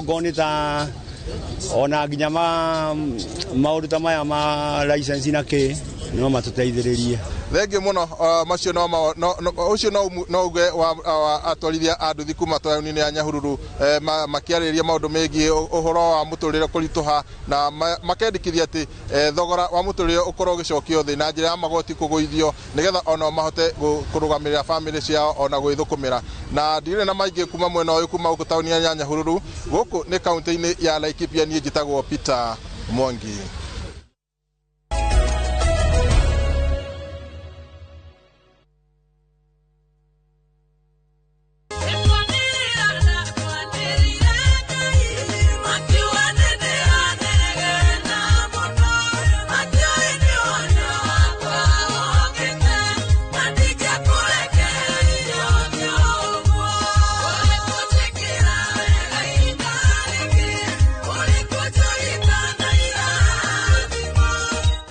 Ongorwo nĩ ta ona nginya maũndũ ta maya ma license na kĩ no matũteithĩrĩrie. Thengiũ mũno. Macio no ũcio no uge wa atwarithia a nduthi kuma taũni-inĩ ya Nyahururu, makĩarĩrĩria maũndũ megiĩ ũhoro wa mũtũrĩre kũritũha na makendekithia atĩ thogora wa mũtũrĩre ũkorwo ũgĩcokio thĩ na njĩra ya magoti kũgũithio, nĩgetha onao mahote kũrũgamĩrĩra bamĩrĩ ciao ona gwĩthũkũmĩra. Na ndirĩ na maingĩ kuma mwena ũyũ, kuma gũkũ taũni ya Nyahururu, gũkũ nĩ kaunti-inĩ ya Laikipia. Niĩ njĩtagwo Peter Mwangi.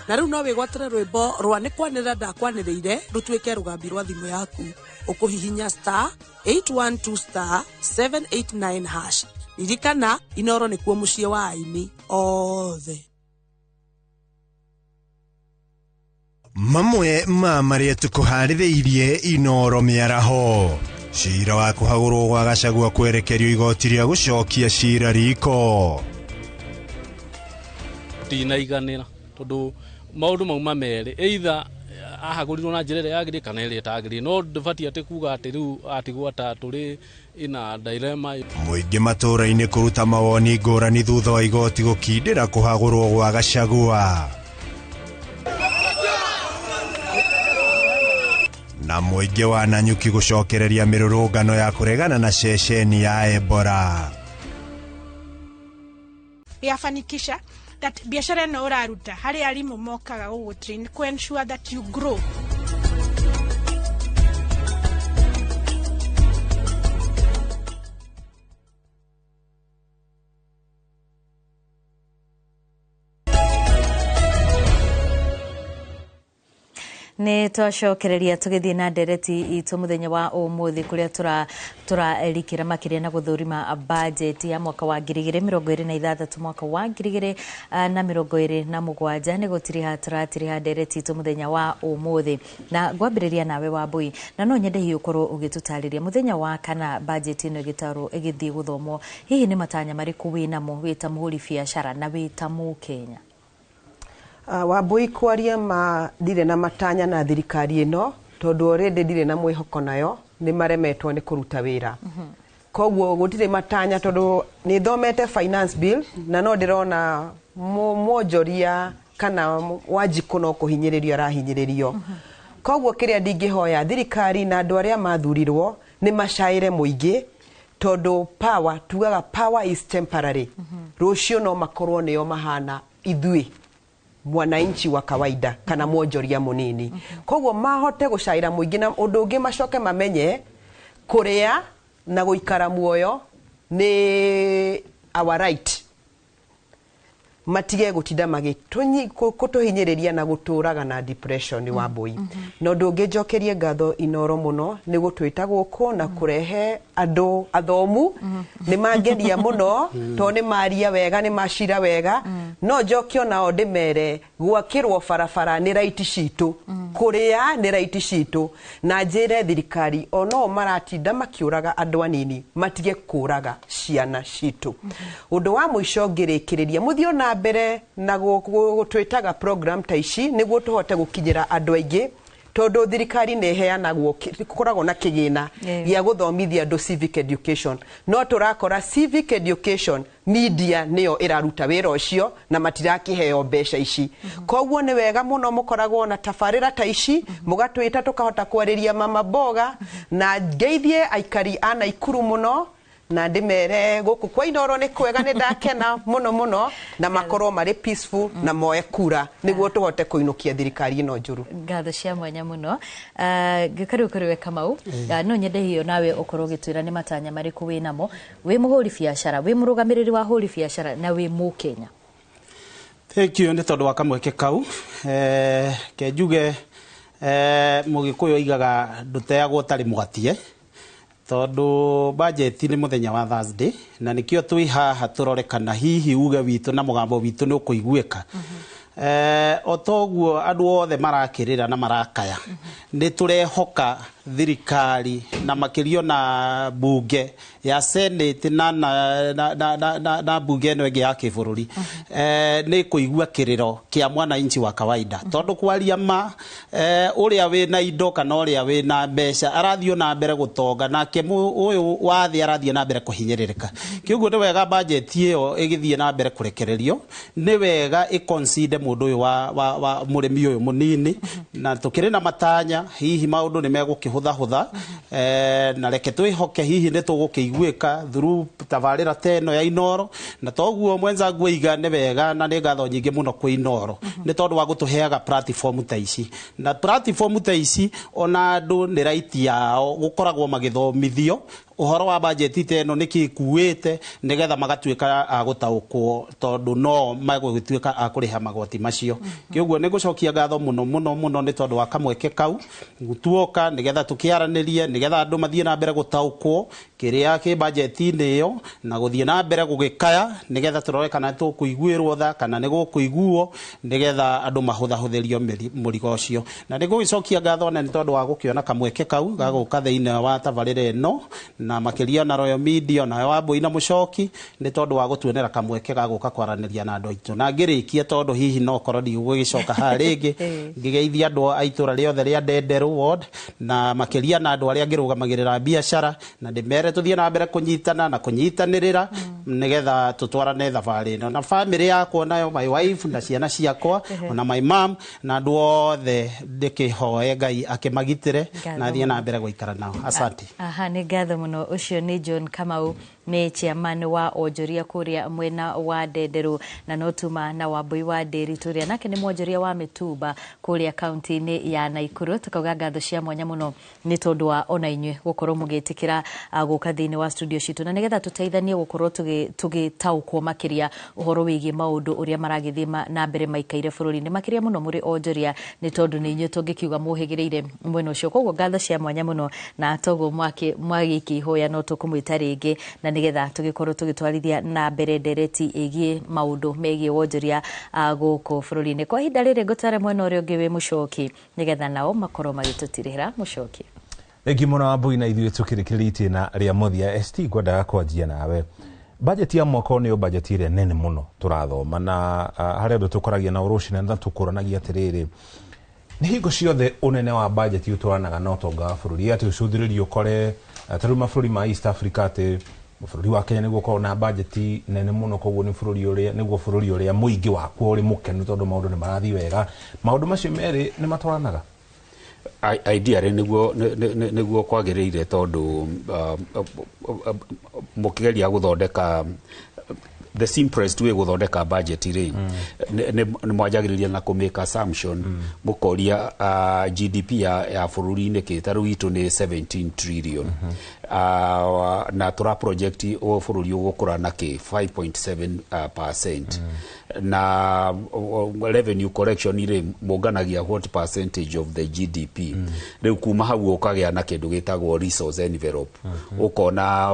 Na rĩu no wĩgwatĩre rwĩmbo rwa nĩ kwanĩrĩra ndakwanĩrĩire rũtuĩke rũgambi rwa thimũ yaku. Ũkũhihinya *812*789#. Ririkana, Inoro nĩkuo mũciĩ wa aini othe. Mamwe ma marĩa tũkũharĩrĩirie Inoro mĩaraho: cira wa kũhagũrwo gwa Gachagua kwerekerio igoti rĩa gũcokia cira riko. Ndinaiganĩra tondũ maũndũ mauma merĩ, either ahagũrirwo na njĩra ĩrĩa yagĩrĩire kana ĩrĩa ĩtagĩrĩire, no ndũbatiĩ atĩ kuga atĩ rĩu atigwo ta tũrĩ ina dilemma. Mũingĩ matũũra-inĩ kũruta mawoni ngũrani thutha wa igoti gũkindĩra kũhagũrwo gwa Gachagua, na mũingĩ wa Nanyuki gũcokereria mĩrũrũngano ya kũregana na ceceni ya Ebola. Yafanikisha that biashara ĩno ũraruta harĩ arimũ mokaga gũgũ ku ensure that you grow. Nĩ twacokereria tũgĩthiĩ na ndereti itũ mũthenya wa ũmũthĩ, kũrĩa tũrarikĩra makĩria na gũthũrima bajeti ya mwaka wa 2026, mwaka wa 2027. Nĩ gũtiriha tũratiriha ndereti itũ mũthenya wa ũmũthĩ, na ngwambĩrĩria nawe Wambui, na no nyende hihi ũkorwo ũgĩtũtarĩria mũthenya wa kana bajeti ĩno ĩgĩtarwo ĩgĩthiĩ gũthomwo, hihi nĩ matanya marĩkũ wĩnamo wĩ ta mũhũri biacara na wĩ ta Mũkenya? Wambui, kwaria ma, ndirĩ na matanya na thirikari ĩno, tondũ already ndirĩ na mwĩhoko nayo. Nĩ maremetwo nĩ kũruta wĩra, koguo gũtirĩ matanya, tondũ nĩ thomete finance bill na no ndĩrona mwonjoria kana Wanjikũ no kũhinyĩrĩrio arahinyĩrĩrio. Koguo kĩrĩa ndingĩhoya thirikari na andũ arĩa mathurirwo nĩ macaĩre mũingĩ, tondũ power, tugaga power is temporary. Rũciũ no makorwo nĩo mahana ithuĩ mwananchi wa kawaida kana mwonjoria mũnini. Koguo mahote gũcaĩra mũingĩ, na ũndũ ũngĩ macoke mamenye kũrĩa na gũikara muoyo nĩ our right. Matige gũtinda kũtũhinyĩrĩria na gũtũraga na depression wa mbui. Na ũndũ ũngĩ, njokerie ngatho Inoro mũno nĩ gũtwĩta gũkũ na kũrehe andũ athomu. Nĩ mangenia mũno tondũ nĩ maria wega, nĩ macira wega. No njoke onao ndĩmere gwakĩrwo barabara nĩ right citũ, kũrĩa nĩ right citũ, na njĩre thirikari ono maratinda makĩũraga andũ anini matige kũraga ciana citũ. Ũndũ wa mũico ngĩrĩkĩrĩria, mũthiĩ ona mbere na gũtwĩtaga program ta ici nĩguo tũhote gũkinyĩra andũ aingĩ, tondũ thirikari nĩ ĩheanagwo, gũkoragwo na kĩgĩna gĩa gũthomithia andũ civic education, no tũrakora civic education media nĩyo ĩraruta wĩra ũcio na matirakĩheo mbeca ici. Koguo nĩ wega mũno mũkoragwo na tabarĩra ta ici, mũgatwĩta tũkahota kwarĩria mama mboga. Na ngeithie aikari a Naikuru mũno na ndĩmere gũkũ kwa Inoro nĩ kwega, nĩ ndakena mũno mũno, na makorwo marĩ peaceful na moe kura nĩguo tũhote kũinũkia thirikari ĩno njũru. Ngatho cia mwanya mũno. Ngĩũka rĩu kũrĩ we Kamau. No nyende hiyo nawe ũkorwo ũgĩtwĩra nĩ matanya marĩkũ wĩ namo wĩ mũhũri biacara, wĩ mũrũgamĩrĩri wa hũri biacara, na wĩ Mũkenya. Thank you nĩ tondũ wa kamweke kau. Ke njuge, mũgĩkũyũ aigaga ndũteagwo ũtarĩ mũgatie. Tondu budget nĩ mũthenya wa Thursday na nĩkĩo twĩ haha tũrore kana hihi uge witũ na mũgambo witũ nĩ ũkũiguĩka. O toguo andũ othe marakĩrĩra na marakaya, nĩ tũrehoka thirikari na makĩria na bunge ya Senate na bunge ĩno ĩngĩ ya kĩbũrũri nĩ kũigua kĩrĩro kĩa mwananchi wa kawaida, tondũ kwaria ma, ũrĩa wĩna indo kana ũrĩa wĩna mbeca arathiĩ na mbere gũtonga, nake ũyũ wa thĩ arathiĩ na mbere kũhinyĩrĩrĩka. Kĩũguo nĩ wega budget ĩyo ĩgĩthiĩ na mbere kũrekererio, nĩ wega ĩconsider mũndũ ũyũ wa mũrĩmi ũyũ mũnini, na tũkĩrĩ na matanya hihi maũndũ nĩ megũkĩhũthahũtha, na reke twĩhoke hihi nĩ tũgũkĩiguĩka through tabarĩra ta ĩno ya Inoro. Na toguo mwenzangu aiga, nĩ wega na nĩ ngatho nyingĩ mũno kwĩ Inoro nĩ tondũ wa gũtũheaga platform ta ici, na platform ta ici ona andũ nĩ right yao gũkoragwo magĩthomithio ũhoro wa bajeti ta ĩno nĩkĩ ĩkuĩte, nĩgetha magatuĩka a gũtaũkwo, tondũ no magũgĩtuĩka a kũrĩha magoti macio. Kĩũguo nĩ ngũcokia ngatho mũno mũno mũno nĩ tondũ wa kamweke kau tuoka nĩgetha tũkĩaranĩrie, nĩgetha andũ mathiĩ na mbere gũtaũkwo kĩrĩa kĩ bajeti-inĩ ĩyo, na gũthiĩ na mbere gũgĩkaya nĩgetha tũrore kana tũkũiguĩrwo tha kana nĩ gũkũiguo, nĩgetha andũ mahũthahũthĩrio mũrigo ũcio. Na nĩ ngũgĩcokia ngatho nĩ tondũ wa gũkĩona kamweke kau ga gũka thĩinĩ wa tabarĩra ĩno, na makĩria na Royal Media, nayo Wambui na Mũcoki, nĩ tondũ wa gũtuonera kamweke ga gũka kwaranĩria na andũ aitũ. Na ngĩrĩkia, tondũ hihi no korwo ndigũgĩcoka haha rĩngĩ, ngĩgeithia andũ a itũra rĩothe rĩa Ndenderũ ward, na makĩria na andũ arĩa ngĩrũgamagĩrĩra biacara, na ndĩmere tũthiĩ na mbere kũnyitana na kũnyitanĩrĩra nĩgetha tũtwarane thabarĩ ĩno, na bamĩrĩ yakwa nayo, my wife na ciana ciakwa, ona my mom na andũ othe, ndĩkĩhoe Ngai akĩmagitĩre na thiĩ na mbere gũikara nao. Asante. Aha, nĩ ngatho mũno. Ũcio nĩ John Kamau, nĩ chairman wa onjoria kũrĩa mwena wa Ndenderũ, na no tuma na Wambui wa Ndĩritũ ũrĩa nake nĩ mwonjoria wa mĩtumba kũrĩa kaunti-inĩ ya Naikuru. Tukauga ngatho cia mwanya mũno nĩ tondũ wa ona inyuĩ gũkorwo mũgĩtĩkĩra gũka thĩinĩ wa studio citũ, na nĩgetha tũteithanie gũkorwo tũgĩtaũkwo makĩria ũhoro wĩgiĩ maũndũ ũrĩa maragĩthiĩ na mbere maikaire bũrũri-inĩ, makĩria mũno mũrĩ onjoria, nĩ tondũ nĩ inyuĩ tũngĩkiuga mũhĩgĩrĩire mwena ũcio. Koguo ngatho cia mwanya mũno, na toguo mwagĩikia ihoya no tũkũmwĩta rĩngĩ, na nĩgetha tũgĩkorwo tũgĩtwarithia na mbere ndereti ĩgiĩ maũndũ megiĩ wonjoria gũkũ bũrũri-inĩ. Kwa ihinda rĩrĩ ngũtware mwena ũrĩa ũngĩ wĩ Mũcoki, nĩgetha nao makorwo magĩtũtirĩra. Mũcoki. Thengi mũno Wambui, na ithuĩ tũkĩrĩkĩrĩria itĩna rĩa mũthia. ST, ngwendaga kwanjia nawe. Bajeti ya mwaka ũyũ nĩyo bajeti ĩrĩa nene mũno tũrathoma, na harĩ andũ tũkoragia na rũcinĩ na tũkũranagia atĩrĩrĩ, nĩ hingo ciothe ũnene wa bajeti ũtwaranaga na ũtonga wa bũrũri, atĩ ũcũthĩrĩrie ũkore ta rĩu mabũrũri ma East Africa atĩ bũrũri wa Kenya nĩguo ũkoragwo na bajeti nene mũno, koguo nĩ bũrũri ũrĩa nĩguo bũrũri ũrĩa mũingĩ wakuo ũrĩ mũkenu tondũ maũndũ nĩ marathiĩ wega. Maũndũ macio merĩ nĩ matwaranaga? Ideally nĩguo kwagĩrĩire, tondũ mũkĩgeria gũthondeka, the simplest way gũthondeka budget rĩ, nĩ mwanjagĩrĩria na kũ make assumption, mũkoria GDP ya bũrũri-inĩ kĩ ta rĩu itũ nĩ 17 trillion, na tũra project o bũrũri ũgũkũra na kĩ 5.7 percent, na revenue collection rĩ, mũnganagia what percentage of the GDP. Rĩu kuma hau ũkagĩa na kĩndũ gĩtagwo resource envelope, ũkona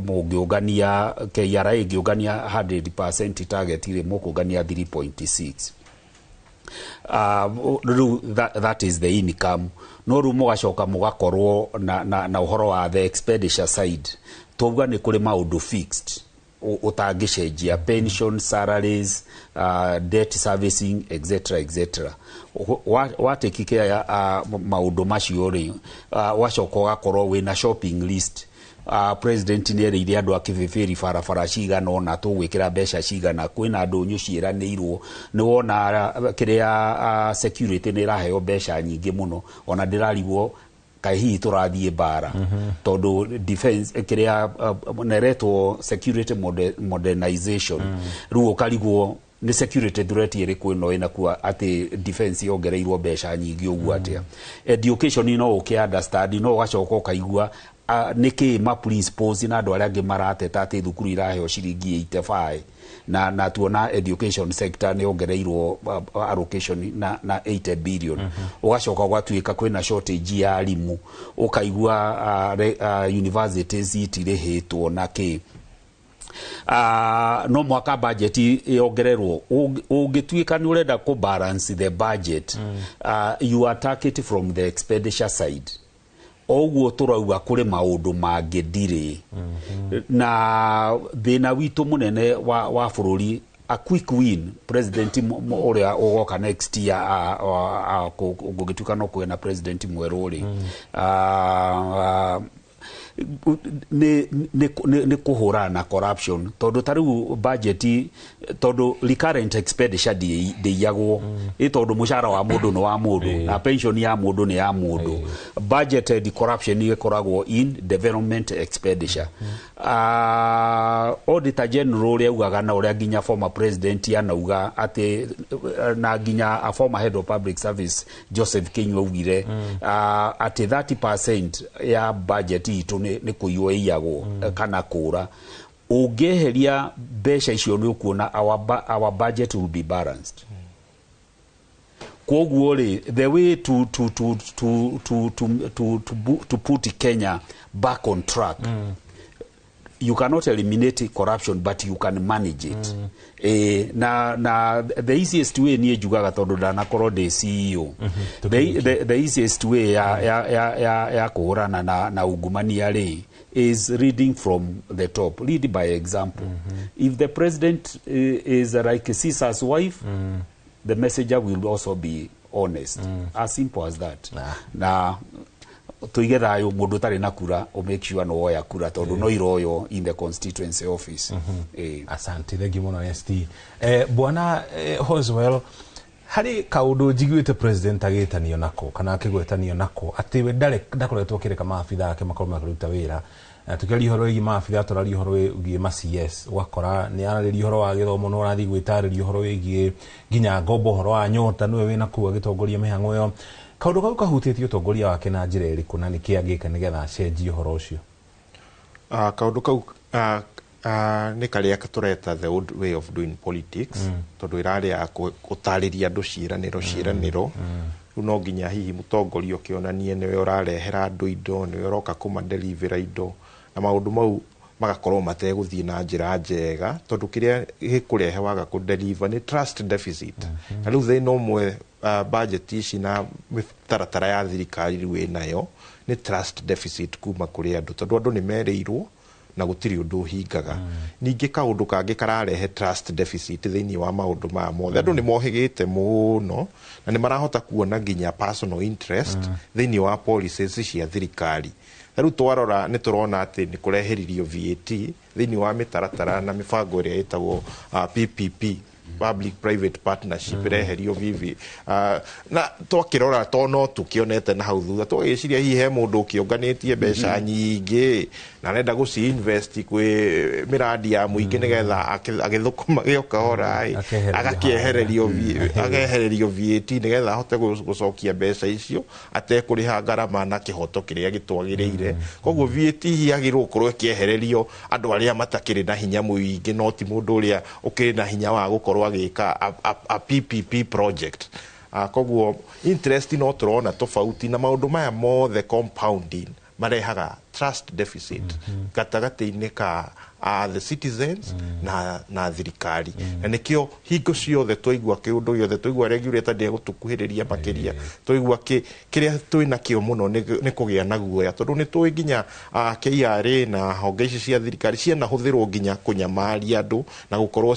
mũngĩũngania, KRA ĩngĩũngania 100% target rĩ, mũkũngania 3.6. Rĩu that is the income. No rĩu mũgacoka mũgakorwo na ũhoro wa the expenditure side. Twauga nĩ kũrĩ maũndũ fixed ũtangĩcenjia, pension, salaries, debt servicing, etc etc. Watake care maũndũ macio rĩ, wacoka ũgakorwo wĩna shopping list. President nĩ erĩire andũ a Kĩbĩbĩri barabara cigana ũna tũgwĩkĩra mbeca cigana, kwĩna ndũnyũ ciĩranĩirwo, nĩ wona kĩrĩa security nĩ ĩraheo mbeca nyingĩ mũno, ona ndĩrarigwo kaĩ hihi tũrathiĩ mbara, tondũ defense kĩrĩa neretwo security modernization. Rĩu ũkarigwo nĩ security threat ĩrĩkũ ĩno ĩnakuo atĩ defense yongereirwo mbeca nyingĩ ũguo atĩa. Education no ũkĩ understand, no ũgacoka ũkaigua Nĩkĩ ma principals na andũ arĩa angĩ marateta atĩ thukuru iraheo ciringi 85 na tuona education sector nĩ yongereirwo allocation na 80 billion? Ũgacoka ũgatuĩka kwĩna shortage ya arimũ, ũkaigua universities itirĩhĩtwo na kĩ. No mwaka budget yongererwo. Ũngĩtuĩka nĩ ũrenda kũ balance the budget, you attack it from the expenditure side. O ũguo tũrauga kũrĩ maũndũ mangĩ ndirĩ na thĩna witũ mũnene wa bũrũri. A quick win, president ũrĩa ũgoka next year, gũgĩtuĩka no kũgĩa na president mwerũ rĩ, nĩ kũhũrana na corruption, tondũ ta rĩu budget, tondũ recurrent expenditure ndĩiyagwo, ĩ tondũ mũcara wa mũndũ nĩ wa mũndũ na pension ya mũndũ nĩ ya mũndũ. Budgeted corruption ĩkoragwo in development expenditure. Auditor General ũrĩa augaga na ũrĩa nginya former president anauga atĩ na nginya a former head of public service Joseph Kinyua augire atĩ 30% ya budget itũ nĩ kũiywo ĩiyagwo kana kũra. Ũngĩeheria mbeca icio, nĩ ũkuona our budget will be balanced. Koguo rĩ, the way to put Kenya back on track, you cannot eliminate corruption, but you can manage it. Na the easiest way, niĩ njugaga tondũ ndanakorwo ndĩ CEO, the easiest way ya kũhũrana na ungumania rĩ is leading from the top. Lead by example. If the president is like Caesar's wife, the messenger will also be honest. As simple as that. Na tuige thayũ, mũndũ ũtarĩ na kura, ũ make sure no woya kura tondũ no iroyo in the constituency office. Asante, thengi mũno ST. Bwana Hoswell, harĩ kaũndũ njiguĩte president agĩtanio nako kana akĩgwetanio nako atĩ we ndarĩ ndakoretwo akĩreka maabitha ake makorwo makĩruta wĩra. Tukĩaria ũhoro wĩgiĩ maabitha, tũraria ũhoro wĩgiĩ ma CS, ũgakora nĩ ararĩria ũhoro wa gĩthomo, no ũrathiĩ gwĩtarĩria ũhoro wĩgiĩ nginya ngombo, ũhoro wa nyota, nĩwe wĩna kũu agĩtongoria mĩhang'o ĩyo. Kaũndũ kau kahutĩtie ũtongoria wake na njĩra ĩrĩkũ, na nĩkĩ angĩka nĩgetha acenjie ũhoro ũcio? Kaũndũ kau nĩ karĩa tũreta the old way of doing politics, tondũ ĩrarĩ ya gũtarĩria andũ ciĩranĩro. Rĩu no nginya hihi mũtongoria ũkĩonanie nĩwe ũrarehera andũ indo, nĩwe ũroka kũmadelivera indo, na maũndũ mau magakorwo mategũthiĩ na njĩra njega, tondũ kĩrĩa gĩkũrehe waga kũdeliver nĩ trust deficit. Na rĩu thĩna ũmwe budget ici na mĩtaratara ya thirikari rĩu ĩnayo nĩ trust deficit kuma kũrĩ andũ, tondũ andũ nĩ merĩirwo na gũtirĩ ũndũ ũhingaga. Ningĩ kaũndũ kangĩ kararehe trust deficit thĩinĩ wa maũndũ maya mothe, andũ nĩ mohĩgĩte mũno na nĩ marahota kuona nginya personal interest thĩinĩ wa policies cia thirikari. Ta rĩu twarora, nĩ tũrona atĩ nĩ kũreheririo VAT thĩinĩ wa mĩtaratara na mĩbango ĩrĩa ĩtagwo PPP, public private partnership, ĩreherio VV. Na twakĩrora to no tũkĩonete na hau thutha, twagĩciria hihi he mũndũ ũkĩũnganĩtie mbeca nyingĩ na arenda gũci invest kwĩ mĩrandi ya mũingĩ nĩgetha agĩthũkũma o kahora ĩ, Akehererio. Akehererio VAT nĩgetha ahote gũcokia mbeca icio atekũrĩha ngarama na kĩhoto kĩrĩa gĩtwagĩrĩire. Koguo VAT hihi yagĩrĩirwo gũkorwo ĩkĩehererio andũ arĩa matakĩrĩ na hinya mũingĩ, no ti mũndũ ũrĩa ũkĩrĩ na hinya wa gũkorwo agĩka a PPP project. Koguo interest no tũrona tofauti, na maũndũ maya mothe compounding marehaga trust deficit gatagatĩ-inĩ ka the citizens na thirikari. Na nĩkĩo hingo ciothe twaigua kĩũndũ gĩothe, twaigua regulator ndĩgũtũkuhĩrĩria makĩria, twaigua kĩrĩa twĩnakĩo mũno nĩ kũgĩa na guoya, tondũ nĩ tũĩ nginya KRA na honge ici cia thirikari cianahũthĩrwo nginya kũnyamaria andũ na gũkorwo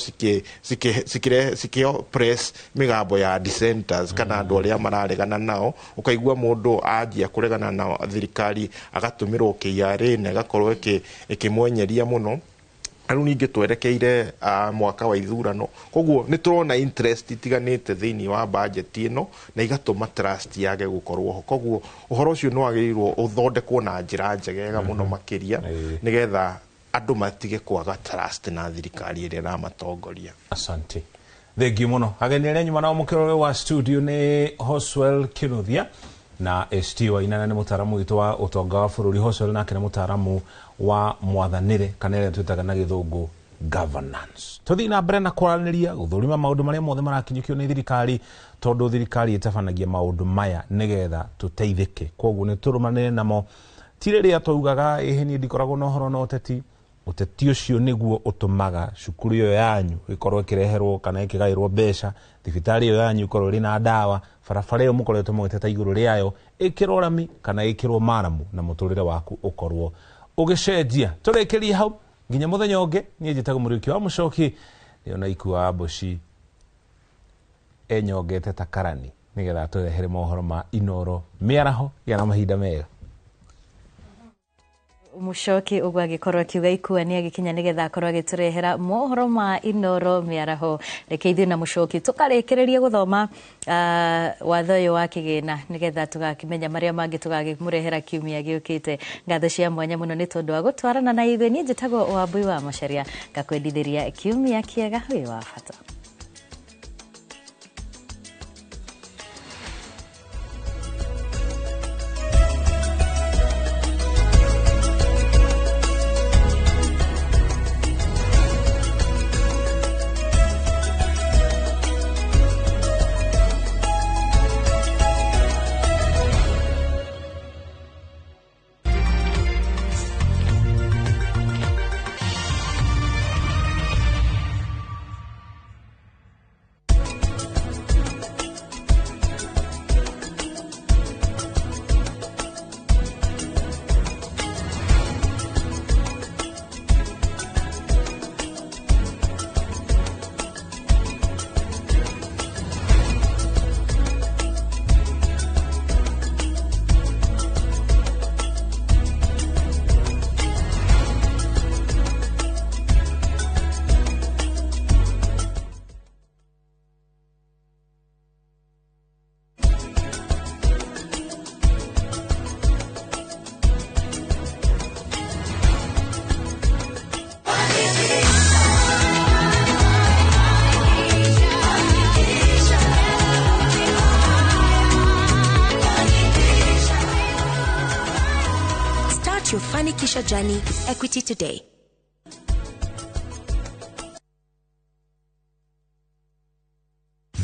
cikĩ oppress mĩgambo ya dissenters kana andũ arĩa mararegana nao. Ũkaigua mũndũ anjia kũregana na thirikari agatũmĩrwo KRA na ĩgakorwo ĩkĩmwenyeria mũno. Na rĩu ningĩ twerekeire mwaka wa ithurano, koguo nĩ tũrona interest itiganĩte thĩinĩ wa budget ĩno na igatũma trust yage gũkorwo ho. Koguo ũhoro ũcio nĩ wagĩrĩirwo ũthondekwo na njĩra njegega mũno makĩria, nĩgetha andũ matige kwaga trust na thirikari ĩrĩa ĩramatongoria. Asante, thengiũ mũno ageni arĩa nyuma nao mũkĩrore wa studio nĩ Hoswell Kinuthia. Na ST Wainana nĩ mũtaaramu witũ wa ũtonga wa bũrũri. Hoswell nake nĩ mũtaaramu wa mwathanĩre, kana ĩrĩa twĩtaga na gĩthũngũ governance. Tũthiĩ na mbere na kwaranĩria, gũthũrima maũndũ marĩa mothe marakinyũkio nĩ thirikari, tondũ thirikari ĩtabanagia maũndũ maya nĩgetha tũteithĩke. Koguo nĩ tũrũmanĩre namo, ti rĩrĩa twaugaga ĩhĩ niĩ ndikoragwo na ũhoro na ũteti. Ũteti ũcio nĩguo ũtũmaga cukuru ĩyo yanyu ĩkorwo ĩkĩreherwo kana ĩkĩgaĩrwo mbeca, thibitarĩ ĩyo yanyu ĩkorwo ĩrĩ na ndawa, barabara ĩyo mũkoretwo mũgĩteta igũrũ rĩayo ĩkĩrwo rami kana ĩkĩrwo maramu, na mũtũrĩre waku ũkorwo ũgĩcenjia. Tũrĩkĩrie hau nginya mũthenya ũngĩ. Niĩ njĩtagwo Mũriũki wa Mũcoki, nĩona Ikua wa Mboci enyongete ta karani nĩgetha atũrehere mohoro ma Inoro mĩaraho. Gĩa na mahinda mega. Mucoki ũguo agĩkorwo akiuga Ikua nĩ agĩkinya nĩgetha akorwo agĩtũrehera mohoro ma Inoro mĩaraho. Reke ithuĩ na Mũcoki tũkarĩkĩrĩria gũthoma watho ũyũ wa kĩgĩna, nĩgetha tũgakĩmenya marĩa mangĩ tũgakĩmũrehera kiumia gĩũkĩte. Ngatho cia mwanya mũno nĩ tondũ wa gũtwarana na ithuĩ. Niĩ njĩtagwo Wambui wa Macharia, ngakwendithĩria kiumia kĩega wĩ wa bata. Start your Fanikisha journey with Equity today.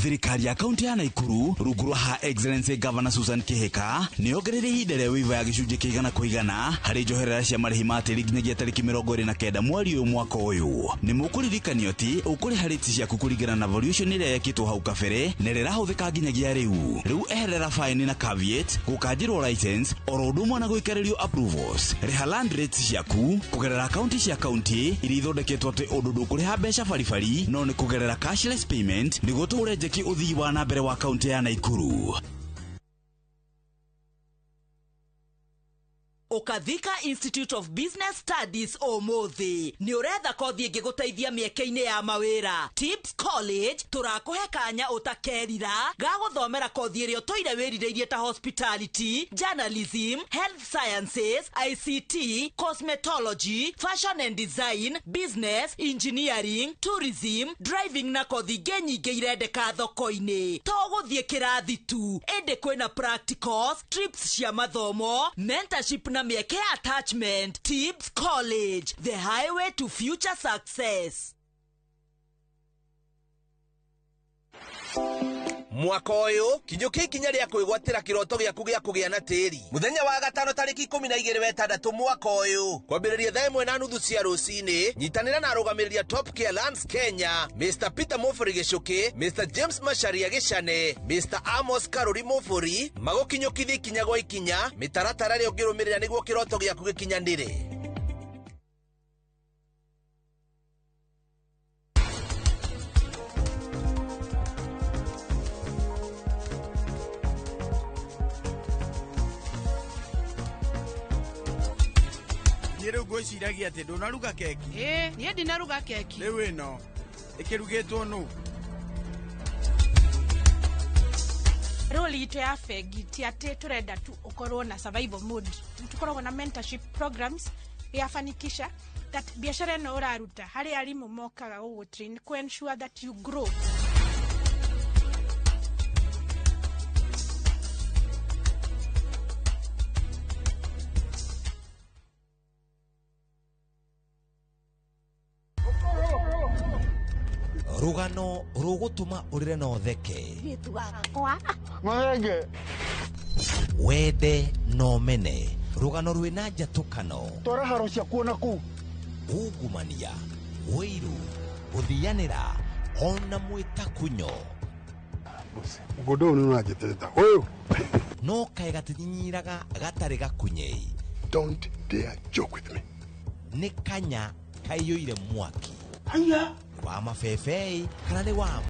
Thirikari ya kaunti ya Naikuru rungu rwa Her Excellency Governor Susan Kihika nĩ yongereire ihinda rĩa waiver ya gĩcunjĩ kĩa 100% harĩ njoherera cia marĩhi ma tĩri nginyagia tarĩki 29 mweri ũyũ mwaka ũyũ. Nĩ mũkũririkanio atĩ ũkũrĩha rates ciaku kũringana na valuation ĩrĩa yekĩtwo hau kabere na ĩrĩa ĩrahũthĩka nginyagia rĩu. Rĩu eherera fine na caveat, gũkanjĩrwo license oro ũndũ ũmwe na gũikarĩrio approvals. Rĩha land rates ciaku kũgerera akaunti cia kaunti iria ithondeketwo atĩ ũndũ ndũkũrĩha mbeca baribari no nĩ kũgerera cashless payment nĩguo tũhũre njeki ũthii wa na mbere wa kaunti ya Naikuru. Ũkathika Institute of Business Studies ũmũthĩ nĩ ũretha kothi ĩngĩgũteithia mĩeke-inĩ ya mawĩra. Tips College tũrakũhe kanya ũtakerira ga gũthomera kothi ĩrĩa ũtũire wĩrirĩirie ta hospitality, journalism, health sciences, ICT, cosmetology, fashion and design, business, engineering, tourism, driving na kothi ingĩ nyingĩ irendeka thoko-inĩ. To gũthiĩ kĩrathi tu, ĩndĩ kwĩna practicals, trips cia mathomo, mentorship na mĩeke ya attachment. Tips College, the highway to future success. Mwaka ũyũ kinyũkia ikinya rĩa kwĩgwatĩra kĩroto gĩaku gĩa kũgĩa na tĩri. Mũthenya wa gatano tarĩki 12 wetandatũ mwaka ũyũ kwambĩrĩria 1:30 cia rũcinĩ, nyitanĩra na arũgamĩrĩri a Top Care Lands Kenya, Mr Peter Mufuri Gĩcũkĩ, Mr James Macharia Gĩcane, Mr Amos Karuri Mufuri, magũkinyũkithia ikinya gwa ikinya mĩtaratara ĩrĩa ũngĩrũmĩrĩra nĩguo kĩroto gĩaku gĩkinyanĩre. Rĩu ngwĩciragia atĩ ndũnaruga keki. Ĩĩ, niĩ ndinaruga keki. Rĩu ĩno ĩkĩrugĩtwo nũ? Role itũ ya bengi ti atĩ tũrenda tu ũkorwo na survival mode. Tũkoragwo na mentorship programs ya Fanikisha that biashara ĩno ũraruta harĩ arimũ mokaga gũgũ train ku ensure that you grow. Rũgano rũgũtũma ũrĩre na ũtheke. Wende na ũmene. Rũgano rwĩna njatũkano. Twara haro ciakuo na kũu. Ungumania, ũiru, gũthianĩra ona mwĩtakunyo. Mũgũnda ũyũ nĩ ũranjĩtĩrĩta ũyũ. No kaĩ gatinyinyiraga gatarĩ gakunyei. Don't dare joke with me. Nĩ kanya kaiyũire mwaki. Haya. Wa mabebei kana nĩ wa